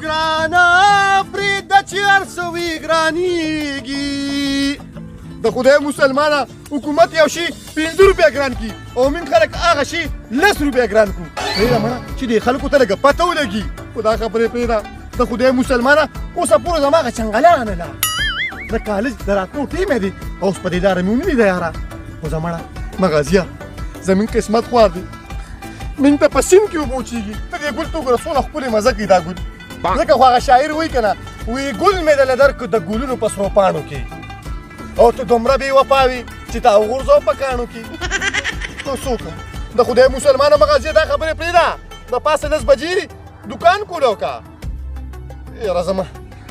ګرانه پرېږده چې هر څه وي ګرانېږي. د خدای مسلمانه حکومت یو شي 5 روپۍ ګران کړي او موږ خلک هغه شي 10 روپۍ ګران کړو. پرېږده مړه چې دې خلکو ته لږه پته ولګي. خو دا خبرې پرېږده، د خدای مسلمانه اوسه پورې زما هغه چنګله رانه د کالج د راتلو ټیم دی او اوس په دې لاره مې ونه لیده یاره. خو زمړه مغازیه زموږ قسمت خوار دی، موږ ته په سیند کې اوبه وچېږي. ته دې ګل ته وګوره څونه ښکلې مزه کوي دا ګل، ځکه خو هغه شاعر وایي که نه، وایي ګل مې دله درکړو د ګلونو په سرو پاڼو کې او ته دومره بې وفا وې چې تا وغورځوه په کاڼو کې. نو څوک د خدای مسلمانه مغازیه دا خبرې پرېږده، د پاسه 10 بجې دي دوکان کولی وکړه. یاره زما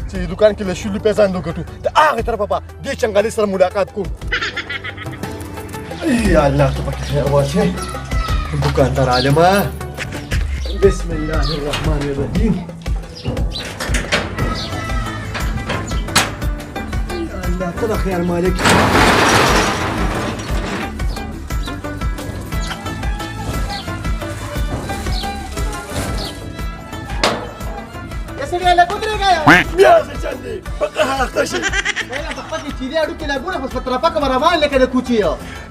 چې دوکان کې له 20 روپۍ ځان وګټو، د هغې طرفه به دې چنګالې سره ملاقات کوم. یا الله ته پکې خیر واچوې. دوکان ته راغلم. بسم الله الرحمن الرحیم. یا الله ته د خیر مالک. سړی لږ ودرېږه. بیا څه چل دی په قهر اخته شي؟ ویله په خپل چیرې هډوکي لا ګوره، خو په ترپکه به روان لکه د کوچي.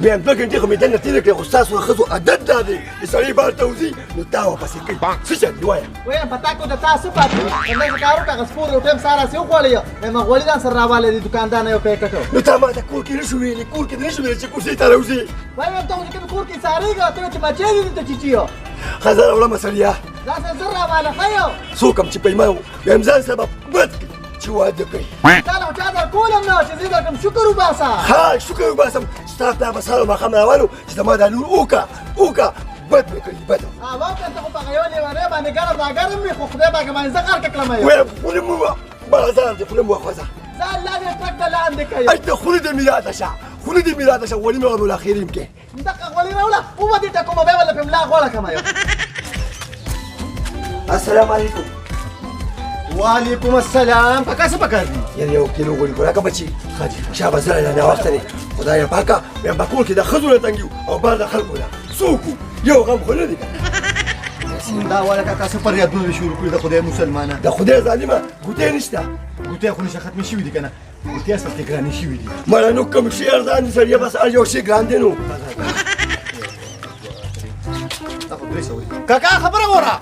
بیا 2 ګنټې خو مې دننه تېرې کړې، خو ستاسو د ښځو عادت دا دی چې سړی بار ته وځي نو تا ورپسې کوي. څه چل دی وایه؟ وایم په تا کې د تا څه پاتې وي؟ لږ کار وکړه، هغه سپور روټۍ هم سهار هسې وخوړې، وایم غوړي ځان سره راواله دې دوکاندار نه یو پیکټ. نو تا ما ته کور کې نه شو ویلي، کور کې نه شو ویلي چې کوڅې ته راوځې. وایم ته خو چې کوم کور کې څارېږه، ته چې مچۍ دي دلته چیچي. ښځه راوړمه سړیه. ځان سره زر راواله ښه یو. څوک هم چې په ایمان وایم ځان سره به بد کړي چې واده کوي. تا له چا در کولم نه چې زه درکړم، شکر وباسه. ها شکر وباسم. ستا پلار به سهار او ماښام روان و چې زما دا لور وکړه وکړه، بد مې کړي بد. وکړه، ته خو په هغه یو لېونی باندې ګرم راګرم وې، خو خدای پاک باندې زه غرقه کړم. وایم خولې مو بازار دی، خولې مو وخوځه. ځه الله دې ټک ته لاندې کوي. هلته خولې دې میراته شه، خولې دې میراته شه، غوړي مې وربوله خیریم کې. دغه غوړي راوړه، وبه دې ټکومه، بیا به له پرې ملا غوړه کړم. یو السلام علیکم. وعلیکم السلام. کاکا څه پکار دي؟ یعنې 1 کیلو غوړي خو راکړه بچي. شابه زه لا ناوخته دی، خدای پاکه بیا په کور کې د ښځو نه تنګ یو او بار د خلکو نه څوک یو غم خو نه دی. دا والا کاکا څه فریادونه دې شروع کړي د خدای مسلمانه؟ د خدای ظالمه ګوتې نشته. ګوتې خو نشته، ختمې شوې دي که نه؟ ګوتې اصل کې ګرانې شوې دي. مړه نو کوم شی ارزان دي سړیه، بس هر یو شی ګران دی نو. کاکا خبره وره،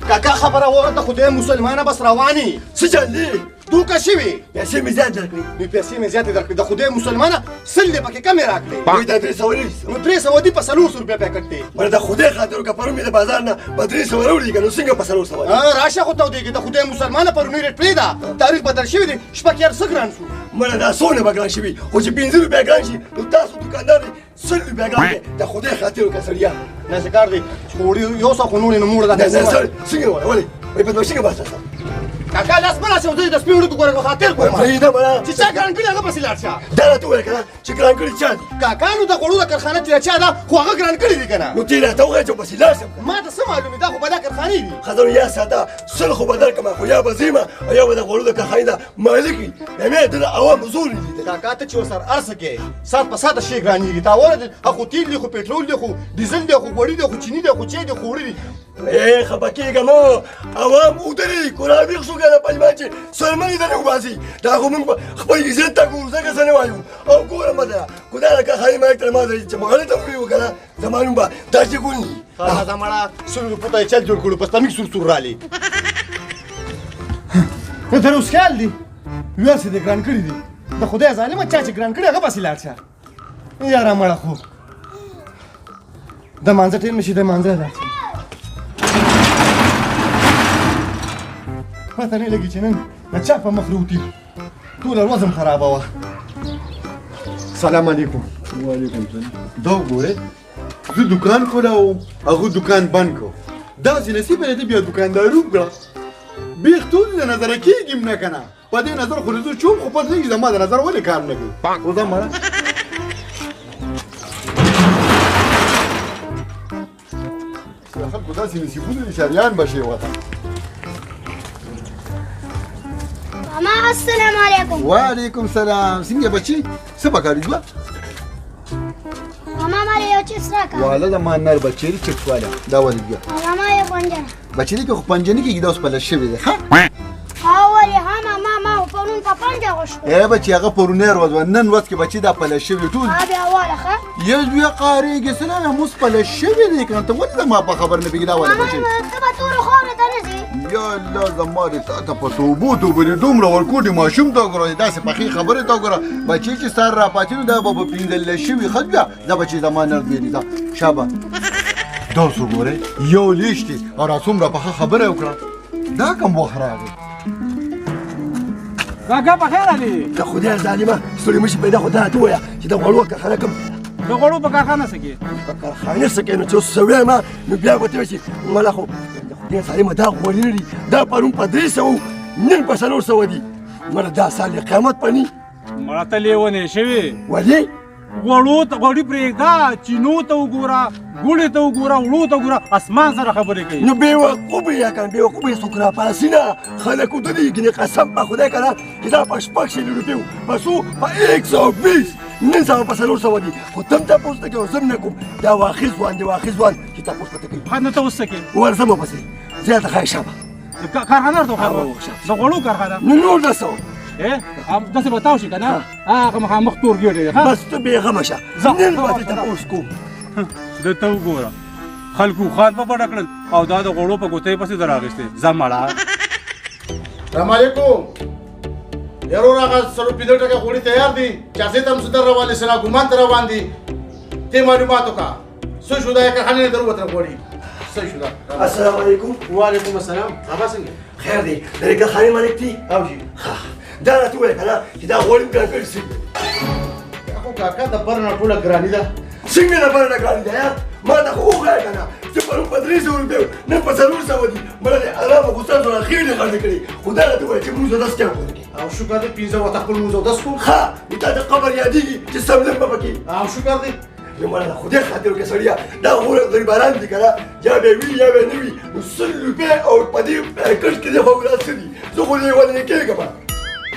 کاکا خبره وره، د خدای مسلمانه بس روانې. څه چل دی؟ دوکه شوې. پیسې مې زیات درکړې. نو پیسې مې زیاتې درکړې، د خدای مسلمانه 100 دې پکې کمې راکړې. وایي دا 300 نه دي. نو 300 دي په 400 روپۍ پیکټ دی. مړه د خدای خاطر وکړه، پرون مې د بازار نه په 300 راوړي که نو څنګه په 400؟ راشه خو تودېږي. د خدای مسلمانه پرونی رېټ پرېږده، تاریخ بدل شوی دی، شپه کې هر څه ګران شو. مړه دا څونه به ګران شوي، خو چې 5 روپۍ ګران شي نو تاسو دوکاندار دی 100 روپۍ ګران دی. د خدای خاطر وکړه سړیه. داسې کار دی چې غوړي یو څه خو نورې نو موړه نه نه سړی څنګه وایې؟ ولې وایي په څنګه باسه؟ کاکا لاس مه راسه، زه د سپي وړوکو ګوره خاطر کوم. پرېږده مړه. چې چا ګران کړي هغه پسې لاړ شه. دا راته ووایه که نه چې ګران کړي چا دي؟ کاکا نو د غوړو د کارخانه چې چا ده خو هغه ګران کړي دي که نه. نو ته یې راته ووایه چې پسې لاړ شم. ما ته څه معلومې، دا خو بلا کارخانې دي. ښځه نو یا ساته 100 خو به درکړم، خو یا به زه یم او یا به د غوړو د کارخانې د مالک وي. بیا مې د عوامو زور لیدلی. کاکا ته چې ورسره هر څه کوې ساعت په ساعت شی ګرانېږي. تا وره خو تېل دي، خو پېټرول دي، خو ډیزل دی، خو غوړي دي، خو چیني دی، خو چای دی، خو اوړه دي. ای خفه کېږه مه، عوام ودرېږي، کورا ویښ شو که نه په ایمان چې څرمنې درنه وباسي. دا خو موږ خپل عزت ته ګورو، ځکه څه نه وایو. او ګوره مه ده خدای د کارخانې مالک ته ما درځي چې مغلطه وکړي وکړه، زما نوم به داسې ګل وي. ښه مړه 100 روپو ته یې چل جوړ کړو، په سپمې سور سور رالې. نه تر اوس خیال دی ویل څه دې ګران کړي دي. د خدای ظالمه چا چې ګران کړي هغه پسې لاړ شه. یاره مړه خو د مانځه ټیم نشي، د مانځه لاړ شه. پته نه لګي چې نن د چا په مخ راوتي، ټوله ورځ هم خرابه وه. سلام علیکم. وعلیکم سلام. دا وګورئ، زه دوکان کولاوم، هغه دوکان بند کړ. داسې نصیب دی بیا دوکانداري وکړه، بیخ ټول له نظره کېږي هم نه که نه. په دې نظر خو زه چوم، خو پته نه زما د نظر ولې کار نه کوي. خو ځه مړه. خلکو داسې نصیبونه دي چې اریان به شي ورته. ماما السلام علیکم. وعلیکم سلام. څنګه بچي، څه پکار دي؟ ماما مال یو چپس راکړه. والا د ما نر بچی دی چپس والا. دا ولې بیا؟ ماما یو بنجره. بچې دې کې خو پنجه نه کېږي، دا اوس پلش شوی دی. ښه ولې؟ ها ماما، ما خو پرون په پنجه غوښتل. ای بچي، هغه پرونی ورځ وه، نن ورځ کې بچي دا پلش شوي ټول. بیا واله. ښه یو زویه قارېږي، څه نه موس پلش شوی دی که نه؟ ته ولې زما په خبر نه پوهېږې؟ دا ولې بچي؟ ته به تورو خاورو ته نه ځې؟ یا الله، زما دې تا ته په توبو توبه دې دومره ورکوټي ماشوم ته وګوره، داسې پخې خبرې ته وګوره. بچي چې سر راپاڅي نو دا به په 15 شوي. ښه بیا دا بچي زما نر زوی دی. ځه شابه، دا اوس وګورئ، یو لیش دی او را څومره پخه خبره یې وکړه. دا کوم وخت راغی؟ کاکا په خیر راغلی. د خدای ظالمه ستړي مشي پیدا، خو دا راته ووایه چې د غوړو کارخانه کوم؟ د غوړو په کارخانه څه کې؟ په کارخانه څه کې؟ نو چې اوس څه وایم نو بیا به ته وایې ملا. خو د خدای ظالمه دا غوړي نه دي، دا پرون په 300، نن په 400 دي. مړه دا سال یې قیامت پني. مړه ته لیونی شوې؟ ولې؟ غوړو ته غوړي پرېږده، چینو ته وګوره، ګوړې ته وګوره، وړو ته وګوره، اسمان سره خبرې کوي. نو بېوقوفه یې که نه، بېوقوفه یې څوک راپاسي نه، خلک وده دي. ګینې قسم په خدای که نه چې دا په 600 روپۍ و، په څو؟ په 120، نن سبا په 400 دي. خو ته هم تپوس نه کوې او زه هم نه کوم. دا واخي ځوان دی، واخي ځوان چې تپوس پته کوي. ښه نو ته اوس څه کوې؟ ورځم ورپسې زیاته ښه شابه. کارخانه ورته وښیه، د غوړو کارخانه. نو نور نه څه؟ داسې به تاو شي که نه، هغه مخامخ تور ګېډی دی. بس ته بېغمه شه، نن به دې تپوس کوم. ده ته وګوره، خلکو خان په بډه کړل او دا د غوړو په ګوتۍ پسې در راغېستې. ځه مړه. سلام علیکم یارو، هغه 4 5 ټکه غوړي تیار دي، چاسې ته هم څه در روان دي، سنا ګمان ته روان دي. دې معلومات وکړه څه شو، دا کارخانې نه در ووتل غوړي، څه شو دا؟ السلام علیکم. وعلیکم السلام، بابا څنګه؟ خیر دی، د دې کارخانې مالک دی؟ او جی. ښه، دا راته ووایه که نه چې دا غوړي ګران کړي څنګه؟ خو کاکا د بر نه ټوله ګراني ده. څنګه د بر نه ګراني ده؟ یار ما ته خو وښایه که نه چې پرون په 300 روپۍ و، نن په 400 دي. مړه دې ارامه خو ستاسو را خېټې غټې کړې. خو دا راته ووایه چې مونږ اودس چا کوو؟ او شکر دی، 5 وخته خپل لمونځ اودس کوو. ښه، نو تا ته قبر یادېږي چې سملم به پکې؟ او شکر دی. نو مړه د خدای خاطر وکړه سړیه، دا غوره غریبانان دي که نه، یا به وي یا به نه وي. نو 100 روپۍ او په دې پیکټ کې دې خو لا څه دي؟ زه خو لېونی کېږم.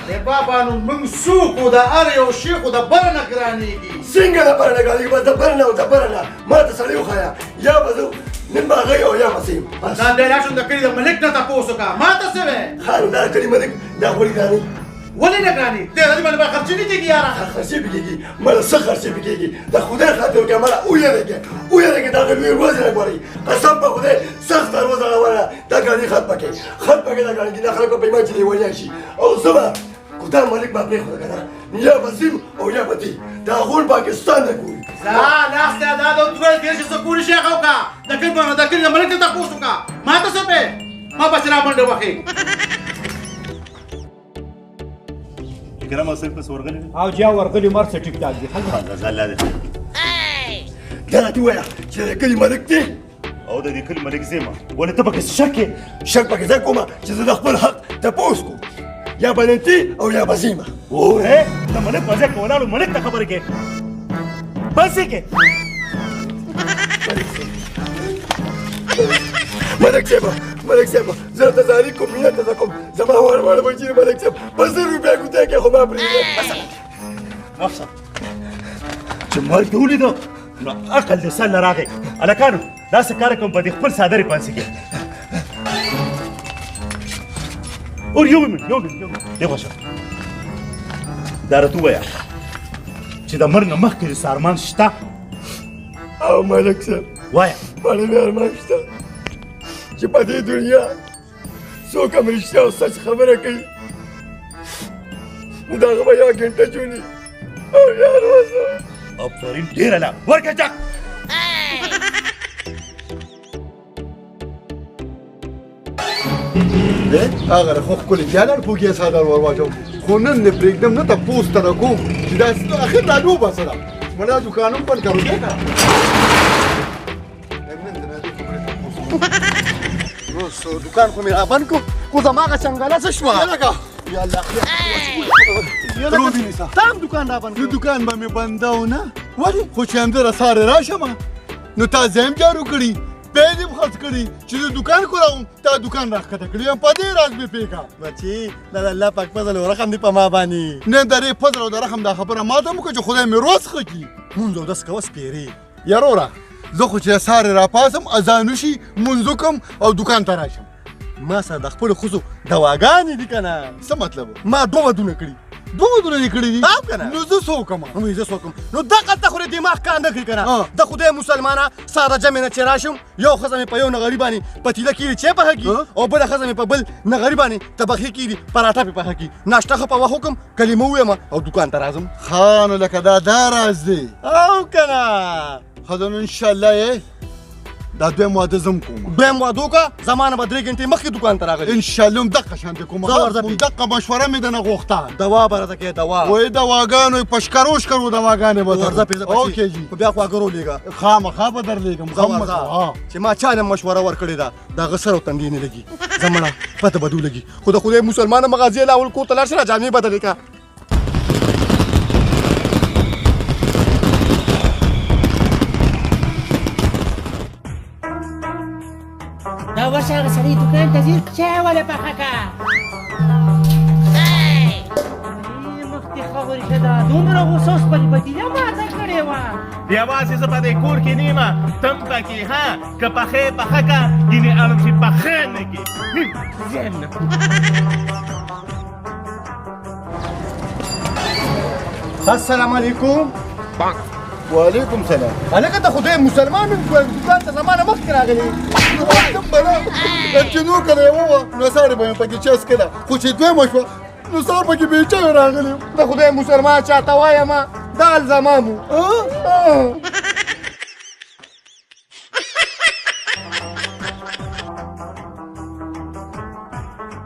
ای بابا، نو موږ څوک و؟ د هر یو شي خو د بره نه ګرانېږي. څنګه د بره نه ګرانېږي؟ بس د بره نه او د بره نه ما ته سړی وښایه، یا به زه نن به هغه او یا به زه یم. بس دا بیا لاړ شم د کلي د ملک نه تپوس وکړه، ما ته څه وایې؟ ښه، نو دا د کلي ملک دا غوړي ګرانېږي. ولې نه ګراني؟ دې غریب باندې خرچې نه کېږي یاره. خرچې پې کېږي، مړه څه خرچې پې کېږي؟ د خدای خاطر وکړه مړه، ویرېږه ویرېږه، دا غریب ورځ نه غواړي. قسم په خدای سخته ورځ روانه، دا ګاډي خط پکې خط پکې، دا ګاډي دا خلک په ایمان چې لیونیان شي. او زه به خدا ملک به پرېښوده که نه، یا به ځم او یا به ځي، دا غول پاکستان نه ګوري. ځه لاس ته دا د دوه دېرش څه کوري شیخ وکړه، د کلي د ملک نه تپوس وکړه، ما ته څه پې ما پسې را منډه وهې. کرم اصل پس ورغلی؟ او جا ورغلی، مر څه ټیک ټاک دي. خلک الله دې دا راته ووایه چې د کلي ملک دی؟ او د دې کلي ملک زه یم. ولې ته پکې شک کې؟ شک پکې ځکه کومه چې زه د خپل حق تپوس کوم، یا به نن تی او یا به زه یم. د ملک په ځای کې ولاړو ملک ته خبرې کوې، بس یې کې. ملک صاحب، ملک صاحب، زه درته زاري کوم، مینه درته کوم، زما واړه واړه بچي. ملک صاحب، په 1,000 روپۍ کوتۍ کې خو ما پرېږده. نفسه چې مال دې ولیده نو عقل دې سر نه راغی. هلکانو داسې کار کوم، په دې خپل څادرې پانسي کې اور یو منټ، یو منټ، یو منټ، دی خوښه. دا راته ووایه چې د مرګ نه مخکې دې څه ارمان شته؟ او ملک صاحب. وایه. مړه مې ارمان شته چې په دې دنیا څوک هم رښتیا او سچ خبره کوي نو د هغه به یوه ګنټه ژوند او یا روزه. آفرین، ډېره لا ورکه چا. هغه خو ښکلې جالر پوګې څادر ور واچو، خو نن دې پرېږدم نه، تپوس ته نه کوم چې دا اخر دا لوبه څه ده. مړه دا دوکان هم بند کړو دی که نن د دې خبرې تپوس کوم. اوس دوکان خو مې را بند کړو، خو زما هغه چنګله څه شوه؟ لکه یا الله، درو دې نیسه. تا هم دوکان را بند نو کړو؟ دوکان به مې بنداو نه. ولې؟ خو چې همدره سهار راشم نو تا ځای هم جارو کړي، پیل هم خرڅ کړي، چې زه دوکان کولاوم تا دوکان راښکته کړي، په دې راز مې پېښه. بچي، دا د الله پاک فضل او رحم دی په ما باندې. نه د دې فضل او د رحم دا خبره ما ته هم وکړه چې خدای مې روز ښه کړي. مونځ اودس کوه سپېرې. یاروره، زه خو چې سهار راپاڅم، اذان وشي، لمونځ وکړم او دوکان ته راشم. ما سره د خپلو ښځو دواګانې دي که نه. څه مطلب؟ ما دوه ودونه کړي. دوه ودونه دې کړي دي؟ او که نه؟ نو زه څه وکړم؟ نو زه څه وکړم؟ نو دقلته خو دې دماغ کار نه کوي که نه. د خدای مسلمانه ساده جمع نه چې راشم، یو ښځه مې په یو نغري باندې پتیله کېږي چای پخه کړي، او بله ښځه مې په بل نغري باندې طبخې کېږي پراټه پې پخه کړي. ناشته ښه په وخت وکړم، کلمه ووایم او دوکان ته راځم. ښه نو لکه دا راز دی. او که نه؟ ښه ده نو انشاءالله یې دا دویم واده زه هم کوم. دویم واده وکړه، زما نه به 3 ګنټې مخکې دوکان ته راغلی. انشاءالله همدقه شان دې کوم. زه ورځه پې. همدقه مشوره مې درنه غوښته. دوا به راته کوې، دوا. وایي دواګانو په شکرو شکرو دواګانې به ورځه پې، زه پسې. اوکې جي. خو بیا خواږه رولېږه. خامخا به درلېږم، زه غم مه ورځه. کوه. چې ما چا نه مشوره ورکړې ده، د هغه سر او تندې نه لګي. زه مړه پته به دولګي. خو د خدای مسلمانه مغازې له اول کور ته لاړ شه، جامې بدلې کړه. دا ورشه هغه سړي دوکان ته ځي، چای وله پخه کړه. مخ دې ښه ورشه، دا دومره غوسه اوس په دې پتیله ماته کړې وه. یوازې زه په دې کور کې نه یم، ته هم پکې. ها که پخې پخه که، ګینې اړم چې پخه نه کړې. ځم نه. السلام علیکم. وعلیکم سلام. هلکه ته خدای مسلمان یم، دوکان ته زما نه مخکې راغلی. کوم بلا چې نو کله یې ووه نو سهار به مې پکې چای څښله، خو چې دویمه شوه نو سهار پکې بې چایو راغلی یم. د خدای مسلمان چاته وایم، دا الزامام و.